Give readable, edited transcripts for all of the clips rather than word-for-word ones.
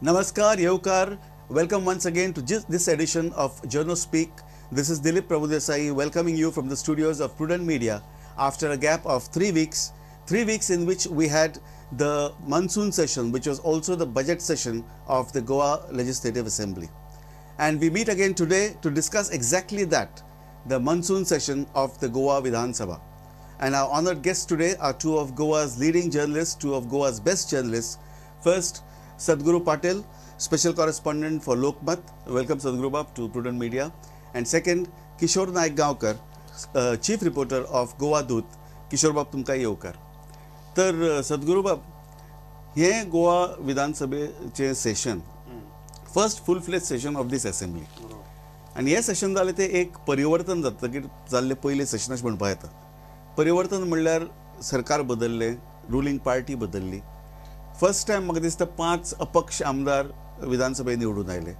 Namaskar, Yevkar. Welcome once again to this edition of Journo Speak. This is Dilip Prabhudesai welcoming you from the studios of Prudent Media after a gap of 3 weeks. 3 weeks in which we had the monsoon session, which was also the budget session of the Goa Legislative Assembly. And we meet again today to discuss exactly that, the monsoon session of the Goa Vidhan Sabha. And our honored guests today are two of Goa's leading journalists, two of Goa's best journalists. First, Sadguru Patil, special correspondent for Lokmat. Welcome, Sadguru Bab, to Prudent Media. And second, Kishore Naik Gaonkar, chief reporter of Goa Doot. Kishore Bab, तुमका येवकार. तर सद्गुरू बाब, हे गोवा विधानसभेचे session, first full fledge session of this assembly, आनी हे सेशन जालें तें एक परिवर्तन जातकीर जाल्लें पयलें सेशन अशें म्हणपाक येता. परिवर्तन म्हणल्यार सरकार बदललें, रुलींग पार्टी बदलली. फर्स्ट टायम म्हाका दिसता 5 अपक्ष आमदार विधानसभेत निवडून आयले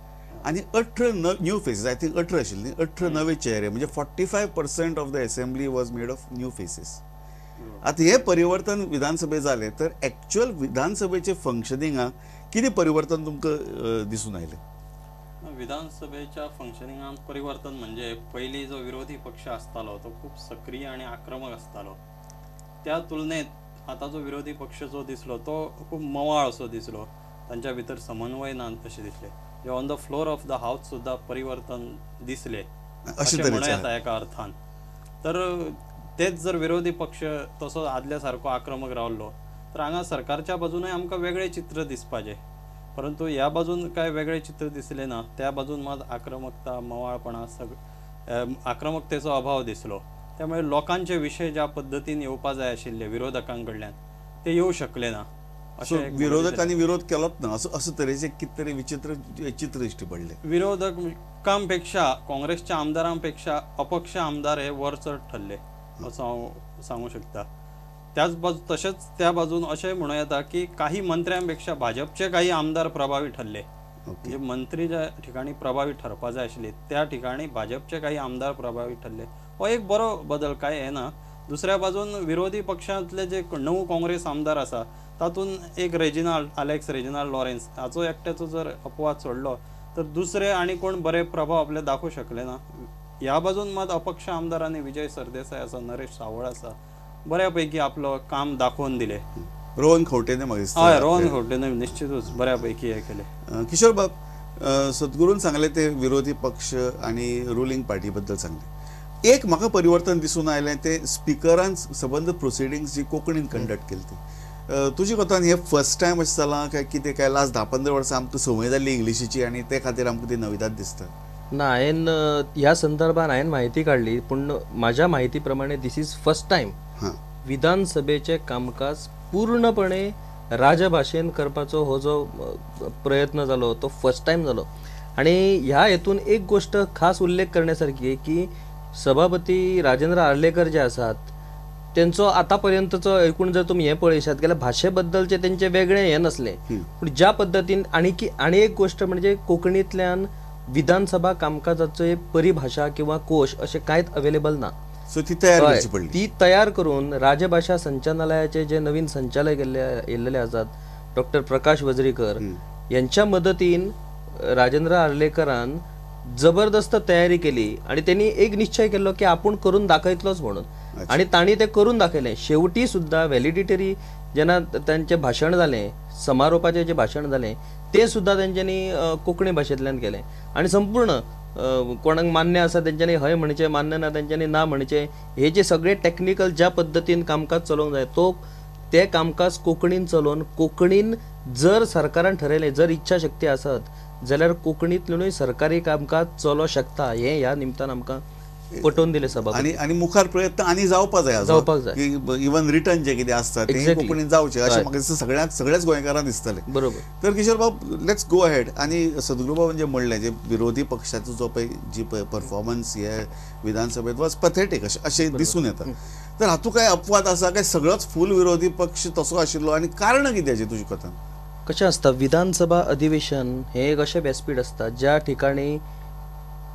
आनी 18 न्यू फेसीस, I think 18 आशिल्ली, 18 नवे चेहरे, म्हणजे 45% of the assembly was made of new faces. आतां हें परिवर्तन विधानसभेत जालें तर एक्चुअल विधानसभेचें फंक्शनिंगाक कितें परिवर्तन तुमकां दिसून आयलें? विधानसभेच्या फंक्शनिंगान परिवर्तन म्हणजे पयलीं जो विरोधी पक्ष आसतालो तो खूब सक्रीय आनी आक्रमक आसतालो, त्या तुलनेत आतां जो विरोधी पक्ष जो दिसलो तो खूब मवाळ असो दिसलो, तांच्या भितर समन्वय ना अशें दिसलें. On the floor of the house सुद्दां परिवर्तन दिसलें अशें म्हणूं येता एका अर्थान. तर तेच जर विरोधी पक्ष तसो आदल्या सारको आक्रमक रावलो तर हांगा सरकारच्या बाजूनय आमकां वेगळें चित्र दिसपाचें, परंतु ह्या बाजून काय वेगळें चित्र दिसलें ना. त्या बाजून मात आक्रमकता, मवाळपणा, आक्रमकतेचो अभाव दिसलो. त्यामुळे लोकांचे विशय ज्या पद्दतीन येवपा जाय आशिल्ले विरोधकां कडल्यान ते येवं शकले ना. अशें विरोधकांनी विरोध केलोच ना असो असो तरेचे कितें तरी विचित्र चित्र दिश्टी पडलें. विरोधकांपेक्षा, काँग्रेसच्या आमदारांपेक्षा अपक्ष आमदार हे वरचढ ठरले असं हांव सांगू शकता. त्याच बाजू तशेंच त्या बाजून अशें म्हणूं येता की काही मंत्र्यांपेक्षा भाजपचे काही आमदार प्रभावी ठरले. म्हणजे मंत्री ज्या ठिकाणी प्रभावी ठरपा जाय आशिल्ले त्या ठिकाणी भाजपचे काही आमदार प्रभावी ठरले. हो एक बरो बदल काय येना. दुसऱ्या बाजून विरोधी पक्षांतले जे 9 काँग्रेस आमदार आसा तातूंत एक रेजिनाल्ड, अलेक्स रेजिनाल्ड लॉरेन्स हाचो एकट्याचो जर अपवाद सोडलो तर दुसरे आनी कोण बरे प्रभाव आपले दाखोवंक शकले ना. ह्या बाजून मात अपक्ष आमदारांनी विजय सरदेसाय आसा, नरेश सावळ आसा, बऱ्यापैकी आपलो काम दाखोवन दिलें. रोहन खंवटेने म्हाका दिसता, हय, रोहन खंवटेने निश्चितूच बऱ्यापैकी हें केलें. किशोर बाब, सद्गुरून सांगलें ते विरोधी पक्ष आनी रुलींग पार्टी बद्दल सांगलें. एक म्हाका परिवर्तन दिसून आयलें तें स्पिकरान सबंद प्रोसिडिंग्स जी कोंकणीन कंडक्ट केली ती. तुजे कोतान हें फर्स्ट टायम अशें जालां काय कितें, काय लास्ट 10-15 वर्सां आमकां संवय जाल्ली इंग्लिशीची आनी ते खातीर आमकां ती नविदाद दिसता? ना, हांवें ह्या संदर्भात हांवें म्हायती काडली, पूण म्हाज्या म्हायती प्रमाणे this is first time विधानसभेचें कामकाज पूर्णपणे राजभाशेन करपाचो हो जो प्रयत्न जालो तो फर्स्ट टायम जालो. आनी ह्या हेतून एक गोश्ट खास उल्लेख करण्यासारखी की सभापती राजेंद्र आर्लेकर जे आसात तेंचो आतां पर्यंतचो एकूण जर तुमी हें पळयशात जाल्यार भाशे बद्दलचें तेंचें वेगळें हें नासलें, पूण ज्या पद्दतीन आनी की आनी एक गोश्ट म्हणजे कोंकणींतल्यान विधानसभा कामकाजाचो परिभाशा किंवा कोश अशें कांयच अवेलेबल ना. सो ती तयार करची पडली. ती तयार करून राजभाशा संचालनालयाचे जे नवीन संचालक येयल्ले आसात डॉक्टर प्रकाश वजरीकर यांच्या मदतीन राजेंद्र आर्लेकरान जबरदस्त तयारी केली आणि त्यांनी एक निश्चय केलो की आपूण करून दाखयतलोच म्हणून, आणि तांणी ते करून दाखयलें. शेवटी सुद्दां व्हॅलिडिटरी जेन्ना तांचें भाशण जालें, समारोपाचें जें भाशण जालें तें सुद्दां तेंच्यांनी कोंकणी भाशेंतल्यान केलें. आनी संपूर्ण कोणाक मान्य आसा तेंच्यांनी हय म्हणचें, मान्य ना तेंच्यांनी ना म्हणचें, हे जे सगळे टॅक्निकल ज्या पद्दतीन कामकाज चलोवंक जाय तो तें कामकाज कोंकणीन चलोवन कोंकणीन जर सरकारान ठरयलें, जर इच्छा शक्ती आसत जाल्यार कोंकणींतल्यानूय सरकारी कामकाज चलोवंक शकता हें ह्या निमतान आमकां पटोवन दिलें सभापती. आनी मुखार प्रयत्न आनी जावपा जाय, जावपाक जाय, इवन रिटर्न जे कितें आसता तें कोंकणीन जावचें अशें म्हाका दिसता सगळ्यांक, सगळ्याच गोंयकारांक दिसतलें. बरोबर. तर किशोर बाब, let's go ahead. आनी सद्गुरू बाबान जें म्हणलें, जे विरोधी पक्षाचो जो पळय जी पळय परफॉर्मन्स हे विधानसभेत वॉज पथेटीक अशें दिसून येता, तर हातूंत काय अपवाद आसा काय सगळोच फूल विरोधी पक्ष तसो आशिल्लो आनी कारणां कितें हाचीं तुज्या कोतान? कशें आसता, विधानसभा अधिवेशन हें एक अशें व्यासपीठ आसता ज्या ठिकाणी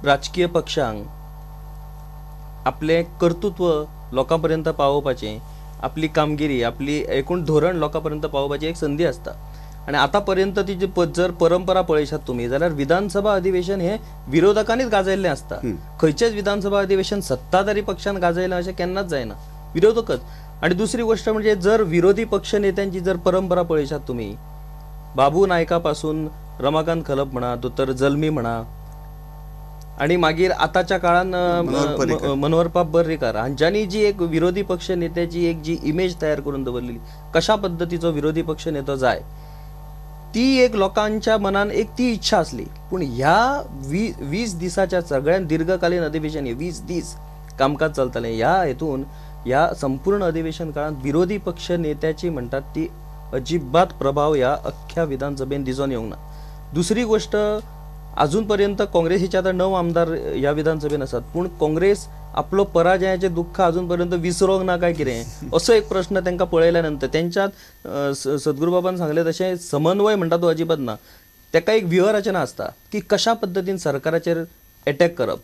राजकीय पक्षांक आपलें कर्तृत्व लोकां पर्यंत पावोवपाचें, आपली कामगिरी, आपली एकूण धोरण लोकां पर्यंत पावोवपाची एक संदी आसता. आनी आतां पर्यंत ती जी जर परंपरा पळयशात तुमी जाल्यार विधानसभा अधिवेशन हे विरोधकांनीच गाजयल्लें आसता. खंयचेच विधानसभा अधिवेशन सत्ताधारी पक्षान गाजयलें अशें केन्नाच जायना, विरोधकच. आनी दुसरी गोष्ट म्हणजे जर विरोधी पक्ष नेत्यांची जर परंपरा पळयशात तुमी, बाबू नायका पासून रमाकांत खलप म्हणा, दोतोर जल्मी म्हणा, आणि मागीर आताच्या काळान मनोहर बाब पर्रीकार हांच्यांनी जी एक विरोधी पक्ष नेत्याची एक जी इमेज तयार करून दवरलेली, कशा पद्दतीचो विरोधी पक्ष नेतो जाय, ती एक लोकांच्या मनान एक ती इच्छा आसली. पूण ह्या 20 दिसाच्या सगळ्यात दीर्घकालीन अधिवेशन, 20 दीस कामकाज चलतालें, ह्या हेतून ह्या संपूर्ण अधिवेशन काळात विरोधी पक्ष नेत्याची म्हणटात ती अजिबात प्रभाव ह्या अख्ख्या विधानसभेन दिसून येवंक ना. दुसरी गोष्ट, अजून पर्यंत काँग्रेसीचे आता 9 आमदार ह्या विधानसभेन आसात, पूण काँग्रेस आपलो पराजयाचे दुःख अजून पर्यंत विसरोंक ना काय कितें असो एक प्रश्न तांकां पळयल्या नंतर तेंच्यात सद्गुरुबाबान सांगलें तशें समन्वय म्हणटा तो अजिबात ना. तेका एक व्यूहरचना आसता की कशा पद्दतीन सरकाराचेर एटॅक करप,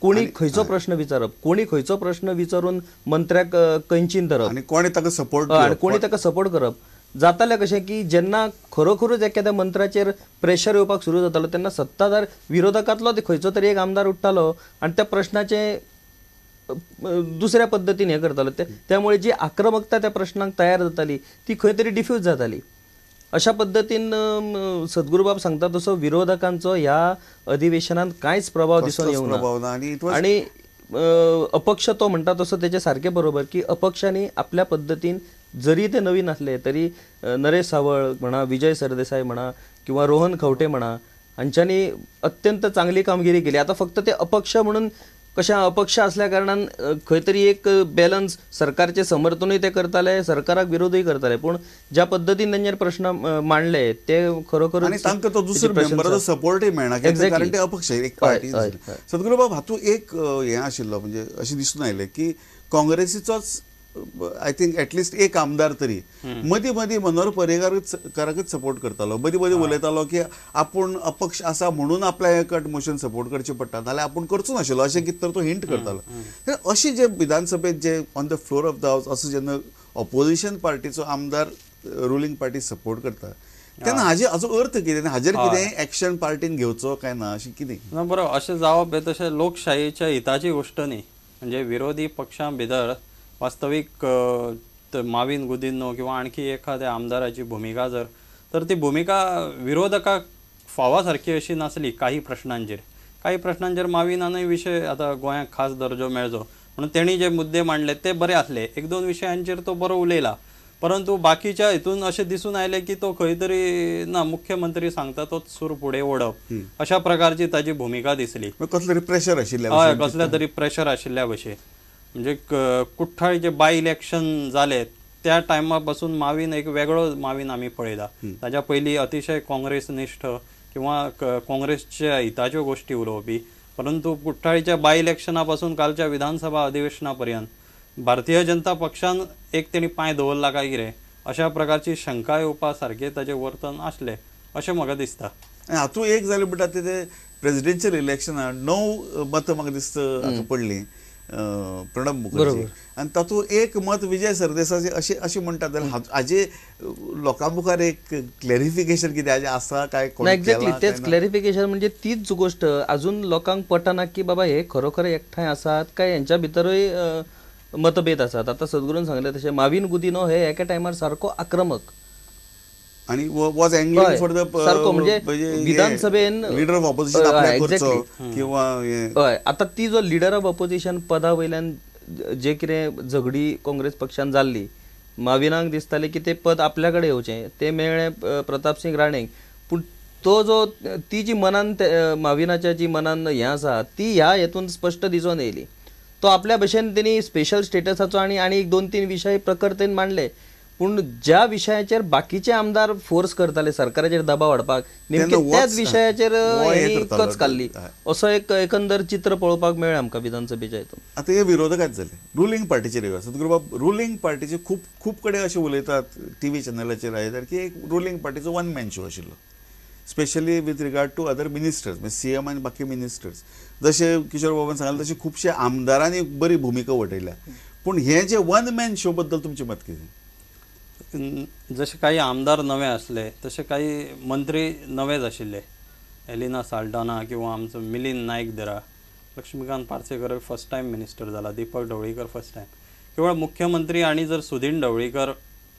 कोणी खंयचो प्रश्न विचारप, कोणी खंयचो प्रश्न विचारून मंत्र्याक कैंचीन धरप आनी कोणी ताका सपोर्ट, आनी कोणी ताका सपोर्ट करप. जातालें कशें की जेन्ना खरोखरूच एखाद्या मंत्र्याचेर प्रेशर येवपाक सुरू जातालो तेन्ना सत्ताधार विरोधकांतलो खंयचो तरी एक आमदार उठ्ठालो आनी त्या प्रश्नाचें दुसऱ्या पद्दतीन हें करतालो. त्यामुळे जी आक्रमकता त्या प्रश्नांक तयार जाताली ती खंय तरी डिफ्यूज जाताली. अशा पद्दतीन सद्गुरुबाब सांगता तसो विरोधकांचो ह्या अधिवेशनांत कांयच प्रभाव दिसून येवंक ना. आनी अपक्ष तो म्हणटा तसो तेजे सारकें बरोबर की अपक्षांनी आपल्या पद्दतीन जरी ते नवीन आसले तरी नरेश सावळ म्हणा, विजय सरदेसाय म्हणा किंवा रोहन खंवटे म्हणा हांच्यांनी अत्यंत चांगली कामगिरी केली. आतां फक्त ते अपक्ष म्हणून कशें अपक्ष आसल्या कारणान खंय तरी एक बॅलन्स सरकारचें समर्थनूय ते करताले, सरकाराक विरोधूय करताले, पूण ज्या पद्दतीन तेंचेर प्रश्न मांडले ते खरोखर आनी तांकां तो दुसरो मेंबराचो सपोर्टूय मेळना कारण ते अपक्ष एक पार्टी. सद्गुरुबाब, हातूंत एक हें आशिल्लो म्हणजे अशें दिसून आयलें की काँग्रेसीचोच I think at least एक आमदार तरी मदीं मदीं मनोहर पर्रीकाराकच सपोर्ट करतालो, मदीं मदीं उलयतालो की आपूण अपक्ष आसा म्हणून आपल्या हे कट मोशन सपोर्ट करचें पडटा, नाल्यार आपूण करचो नाशिल्लो अशें कितें तर तो हिंट करतालो. तर अशें जे विधानसभेत जे on the floor of the house असो जेन्ना ऑपोजिशन पार्टीचो आमदार रुलींग पार्टी सपोर्ट करता तेन्ना हाजे हाजो अर्थ कितें, हाजेर कितें एक्शन पार्टीन घेवचो काय ना अशें कितें ना? बरोबर, अशें जावप हें तशें लोकशायेच्या हिताची गोश्ट न्ही. म्हणजे विरोधी पक्षां भितर वास्तवीक माविन गुदिन्हो किंवा आणखी एखाद्या आमदाराची भुमिका जर तर ती भुमिका विरोधकाक फावा सारकी अशी नासली. काही प्रश्नांचेर, काही प्रश्नांचेर माविनानूय विशय आतां गोंयाक खास दर्जो मेळचो म्हणून तेणी जे मुद्दे मांडले ते बरे आसले, एक दोन विशयांचेर तो बरो उलयला, परंतु बाकीच्या हितून अशें दिसून आयलें की तो खंय तरी ना मुख्यमंत्री सांगता तोच सूर फुडें ओडप अशा प्रकारची ताजी भुमिका दिसली. कसलें तरी प्रेशर आशिल्ल्या, हय, कसलें तरी प्रेशर आशिल्ल्या भशेन. म्हणजे कुठ्ठाळी जे बाय इलेक्शन जाले त्या टायमा पासून माविन एक वेगळो माविन आमी पळयला. ताज्या पयलीं अतिशय काँग्रेसनिश्ठ किंवा काँग्रेसच्या हिताच्यो गोश्टी उलोवपी, परंतु कुठ्ठाळीच्या बाय इलेक्शना पासून कालच्या विधानसभा अधिवेशना पर्यंत भारतीय जनता पक्षान एक तेणी पांय दवरला काय कितें अशा प्रकारची शंका येवपा सारकें ताजें वर्तन आसलें अशें म्हाका दिसता. हातूंत एक जालें म्हणटा तें प्रेजिडेन्शियल इलेक्शनाक 9 मतां म्हाका दिसता पडलीं प्रणब मुखर्जी आनी तातूंत एक मत विजय सरदेसाय अशें अशें म्हणटात जाल्यार हाजे लोकां मुखार एक क्लॅरिफिकेशन कितें हाजें आसा काय? एक्झॅक्टली तेच क्लॅरिफिकेशन म्हणजे तीच गोष्ट अजून लोकांक पटना की बाबा हे खरोखर एकठांय आसात काय हेंच्या भितरूय मतभेद आसात. आतां सद्गुरून सांगलें तशें माविन गुदिन्हो हे एका टायमार सारको आक्रमक आणि वॉज अँगलिंग फॉर the सारको म्हणजे विधानसभेन लीडर ऑफ ऑपोजिशन आपल्याक करचो किंवा हय. आतां ती जो लीडर ऑफ ऑपोजिशन पदा वयल्यान जे कितें झगडी काँग्रेस पक्षान जाल्ली, माविनाक दिसतालें की तें पद आपल्या कडेन येवचें, तें मेळ्ळें प्रतापसिंग राणेक, पूण तो जो ती जी मनान माविनाच्या जी मनान हें आसा ती ह्या हेतून स्पश्ट दिसून येयली. तो आपल्या भशेन तेणी स्पेशल स्टेटसाचो आनी आनी एक 2-3 विशय प्रखरतेन मांडले, पूण ज्या विशयाचेर बाकीचे आमदार फोर्स करताले सरकाराचेर दबाव हाडपाक नेमके त्याच विशयाचेर कच काडली असो एक एकंदर चित्र पळोवपाक मेळ्ळें आमकां विधानसभेच्या हितून. आतां हे विरोधकाच जाले, रुलींग पार्टीचेर येवया. सद्गुरुबाब, रुलींग पार्टीचे खूब खूब कडेन अशें उलयतात टीव्ही चॅनलाचेर आयल्यार की एक रुलींग पार्टीचो वन मॅन शो आशिल्लो, specially with regard to other ministers, म्हणजे सी एम आनी बाकी मिनिस्टर्स. जशें किशोर बाबान सांगलें तशें खुबशे आमदारांनी बरी भुमिका वठयल्या, पूण हें जे वन मॅन शो बद्दल तुमचें मत कितें? जशे काही आमदार नवे आसले तशे काही मंत्री नवेच आशिल्ले. एलिना साल्डाना किंवा आमचो मिलिंद नायक धरा, Laxmikant Parsekar first time minister जाला, दीपक ढवळीकर फर्स्ट टायम. केवळ मुख्यमंत्री आनी जर सुदीन ढवळीकर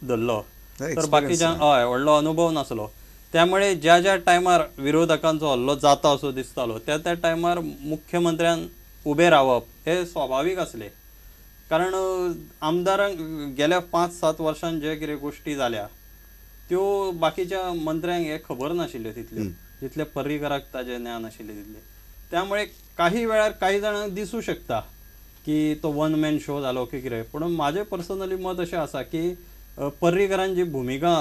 धरलो तर बाकीच्या हय व्हडलो अनुभव नासलो. त्यामुळे ज्या ज्या टायमार विरोधकांचो हल्लो जाता असो दिसतालो त्या त्या टायमार मुख्यमंत्र्यान उबें रावप हे स्वाभावीक आसलें. कारण आमदारांक गेल्या 5-7 वर्सांत जे कितें गोश्टी जाल्या त्यो बाकीच्या मंत्र्यांक हे खबर नाशिल्ल्यो तितल्यो, जितले पर्रीकराक ताजें ज्ञान आशिल्लें तितलें. त्यामुळे काही वेळार काही जाणांक दिसूं शकता की तो वन मॅन शो जालो की कितें, पूण म्हाजें पर्सनली मत अशें आसा की पर्रीकरान जी भुमिका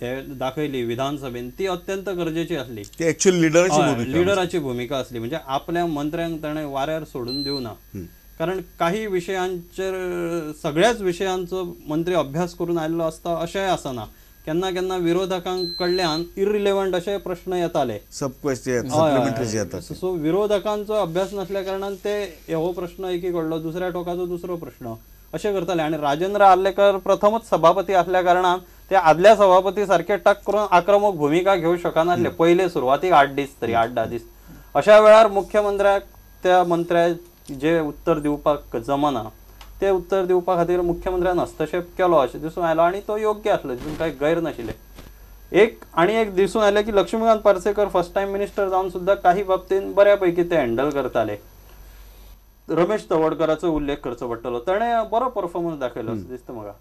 हे दाखयली विधानसभेन ती अत्यंत गरजेची आसली. ती एक्चुअली लिडराची भुमिका, लिडराची भुमिका आसली. म्हणजे आपल्या मंत्र्यांक ताणें वाऱ्यार सोडून दिवना, कारण काही विशयांचेर सगळ्याच विशयांचो मंत्री अभ्यास करून आयिल्लो आसता अशेंय आसना. केन्ना केन्ना विरोधकां कडल्यान इरिलेवंट अशे प्रश्न येताले, सब क्वेश्चन सप्लिमेंटरी येतात. सो विरोधकांचो अभ्यास नासल्या कारणान ते हो प्रश्न एकी कडलो, दुसऱ्या टोकाचो दुसरो प्रश्न अशें करताले. आनी राजेंद्र आर्लेकर प्रथमच सभापती आसल्या कारणान ते आदल्या सभापती सारखे टक करून आक्रमक भुमिका घेवंक शकनासले पयले सुरवातीक 8 दीस तरी, 8-10 दीस. अशा वेळार मुख्यमंत्र्याक त्या मंत्र्याक जे उत्तर दिवपाक जमना ते उत्तर दिवपा खातीर मुख्यमंत्र्यान हस्तक्षेप केलो अशें दिसून आयलो आनी तो योग्य आसलो, तितून कांय गैर नाशिल्लें. एक आनी एक दिसून आयलें की Laxmikant Parsekar first time minister जावन सुद्दां काही बाबतीन बऱ्या पैकी ते हँडल करताले. रमेश तवडकराचो उल्लेख करचो पडटलो, ताणें बरो परफॉर्मन्स दाखयलो असो दिसता म्हाका.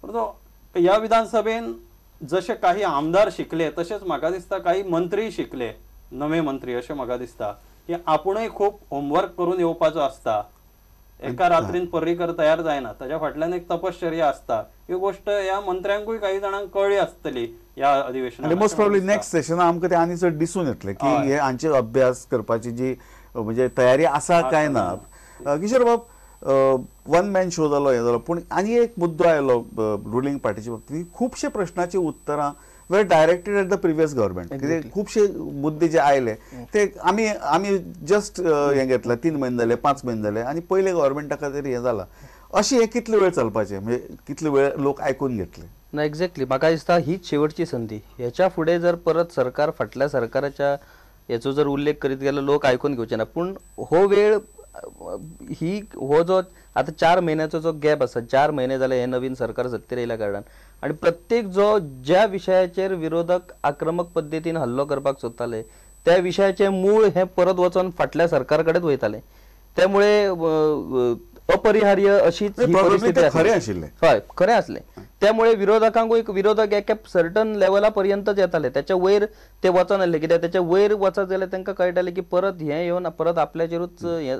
परंतु ह्या विधानसभेन जशे काही आमदार शिकले तशेंच म्हाका दिसता काही मंत्रीय शिकले, नवे मंत्री अशें म्हाका दिसता की आपुणूय खूब होमवर्क करून येवपाचो आसता. एका रात्रीन पर्रीकर तयार जायना, ताज्या फाटल्यान एक तपश्चर्या आसता. ही गोश्ट ह्या मंत्र्यांकूय काही जाणांक कळ्ळी आसतली ह्या अधिवेशनात. मोस्ट प्रोबेबली नेक्स्ट सेशना आमकां ते आनी चड दिसून येतलें की हे हांचे अभ्यास करपाची जी म्हणजे तयारी आसा काय ना. किशोर बाब, वन मॅन शो जालो हें जालो, पूण आनी एक मुद्दो आयलो रुलींग पार्टीच्या बाबतींत. खुबशे प्रश्नाची उत्तरां were directed at the previous government. कितें खुबशे मुद्दे जे आयले ते आमी आमी जस्ट हें घेतला, 3 म्हयने जाले, 5 म्हयने जाले आनी पयले गव्हर्मेंटा खातीर हें जालां. अशें हें कितले वेळ चलपाचें, म्हणजे कितले वेळ लोक आयकून घेतले ना? एक्झॅक्टली, म्हाका दिसता हीच शेवटची संधी. ह्याच्या फुडें जर परत सरकार फाटल्या सरकाराच्या हेचो जर उल्लेख करीत गेल्यार लोक आयकून घेवचे ना. पूण हो वेळ ही हो जो आतां 4 म्हयन्याचो जो गॅप आसा, 4 म्हयने जाले हे नवीन सरकार सत्तेर येयल्या कारणान, आनी प्रत्येक जो ज्या विशयाचेर विरोधक आक्रमक पद्दतीन हल्लो करपाक सोदताले त्या विशयाचें मूळ हें परत वचोन फाटल्या सरकार कडेन वयतालें. त्यामुळे अपरिहार्य अशीच परिस्थिती खरें आशिल्लें. हय, खरें आसलें. त्यामुळे विरोधकांकूय विरोधक एका सर्टन लेवला पर्यंतच येताले, त्याच्या वयर ते वचनासले. कित्याक त्याच्या वयर वचत जाल्यार तांकां कळटालें की परत हें येवन परत आपल्याचेरूच हें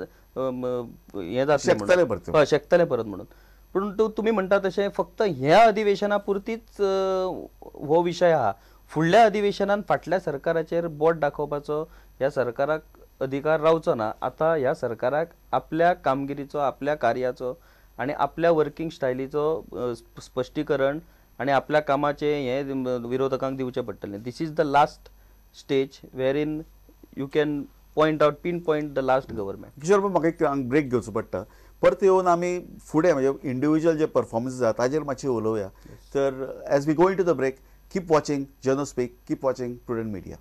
जातलें, हय शेकतले परत म्हणून. पूण तुमी म्हणटा तशें फक्त ह्या अधिवेशना पुरतीच हो विशय आहा. फुडल्या अधिवेशनान फाटल्या सरकाराचेर बोट दाखोवपाचो ह्या सरकाराक अधिकार रावचो ना. आतां ह्या सरकाराक आपल्या कामगिरीचो, आपल्या कार्याचो आनी आपल्या वर्किंग स्टायलीचो स्पश्टीकरण आनी आपल्या कामाचें हें विरोधकांक दिवचें पडटलें. This is the last stage wherein you can point out, pin point the last government. Kishore बाब, म्हाका एक ब्रेक घेवचो पडटा. परत येवन आमी फुडें म्हणजे इंडिविज्युअल जे परफॉर्मन्स आसा ताजेर मातशें उलोवया. तर as we go into the break, keep watching Janospeak, keep watching Prudent Media.